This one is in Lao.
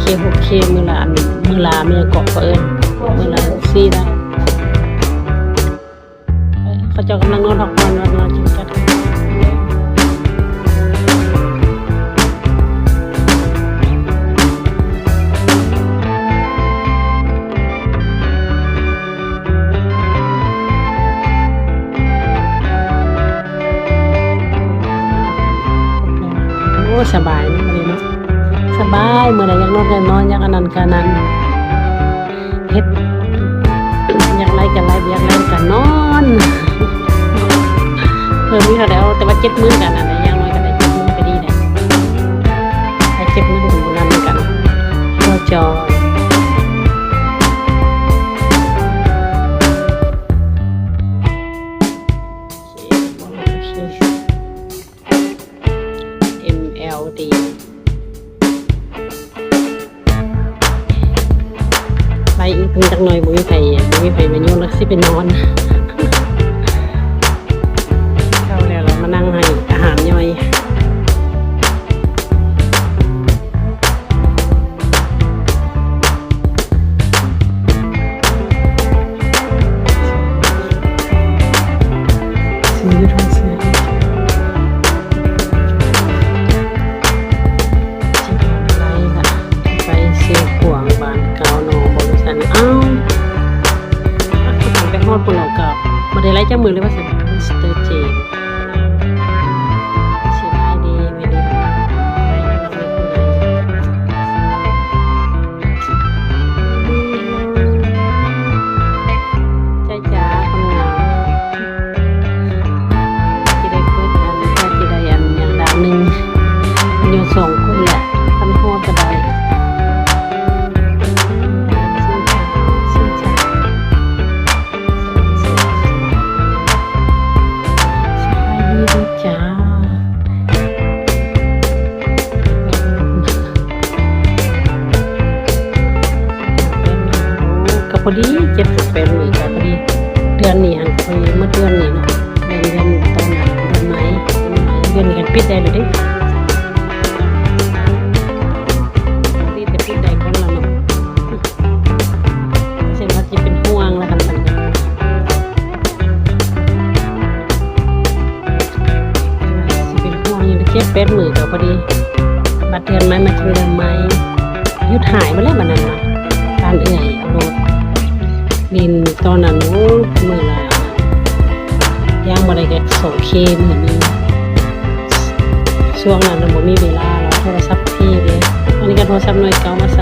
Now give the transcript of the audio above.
ເຄ ຫົກເຄ ມື້ລະອັນ ມື້ລະ ມື້ເກາະ ເຂົາເອີ້ນ ມື້ລະສີ່ນະ. ເຂົາເຈົ້າກຳລັງນອນພັກຜ່ອນ ນອນ ນອນກິນກັນ. ໂອ້ ສະບາຍເນາະ ມື້ນີ້ເນາະ ສະບາຍ. ມື້ໃດຢາກນອນກະນອນ ຢາກອັນນັ້ນກະອັນນັ້ນ ເຮັດ ຢາກໄລ່ກະໄລ່ ບໍ່ຢາກໄລ່ກະນອນ. ເພີ່ມມີເທົ່າໃດເອົາ ແຕ່ວ່າເຈັດໝື່ນກະອັນນັ້ນແຫຼະ ຢ່າງໜ້ອຍກະໄດ້ເຈັດໝື່ນກະດີແຫຼະ ໄດ້ເຈັດໝື່ນກະບຸນນຳກັນ ພໍຈ່ອຍ. ເອັມແອລດີ ໄປອີກເພິ່ງຈັກໜ່ອຍ ບໍ່ມີໃຜ ບໍ່ມີໃຜມາຢູ່ ແລ້ວຊິໄປນອນ. ເຂົ້າແລ້ວ ລະມານັ່ງໃຫ້ອາຫານຍ່ອຍ. ໄປເຊກວາງ ບ້ານເກົ່າ ໜອງບໍລິສັນ. ອ້າວ ໄປຮອດພຸ້ນແລ້ວກະບໍ່ໄດ້ໄລ່ຈັກມື້ເລີຍວ່າຊັ້ນ ມິສເຕີເຈມ. ສະບາຍດີແມ່ລິນ ຈ້າໆ ຄົນງາມ. ຊິໄດ້ເປີດອັນ ຊິໄດ້ອັນຫຍັງດາວໜຶ່ງ ຢູ່ສອງຄົນແຫຼະ ຄັນຮອດກະໄດ້. ສະບາຍດີເດີຈ້າ. ກະພໍດີ ເຈັດກະແປດມື້ ກະພໍດີ ເດືອນນີ້ຫັ້ນ ກະພໍດີໝົດເດືອນນີ້ເນາະ ເດືອນ ເດືອນ ຕອນນັ້ນ ເດືອນໃໝ່ ເດືອນນີ້ກະປິດໄດ້ແລ້ວເດ້ ດີແຕ່ປິດໄດ້ກ່ອນລະເນາະ. ເຊັ່ນວ່າຊິເປັນຫ່ວງລະກັນ ຊິເປັນຫ່ວງຢູ່ ເຈັດແປດມື້ກະພໍດີ ບັດເດືອນໃໝ່ມາເຈີເດືອນໃໝ່ ຢຸດຫາຍໝົດແລ້ວບັດນັ້ນນະ. ບ້ານເອື້ອຍເອົາໂລດ ຫຼິ້ນຕອນນັ້ນ ໂອ້ ມື້ລະ ຢ່າງບໍ່ໄດ້ກະສອງເຄ ມື້ໜຶ່ງ. ຊ່ວງນັ້ນນະບໍ່ມີເວລາ ລະໂທລະສັບເພເດ້ ອັນນີ້ກະໂທລະສັບໜ່ວຍເກົ່າມາໃສ່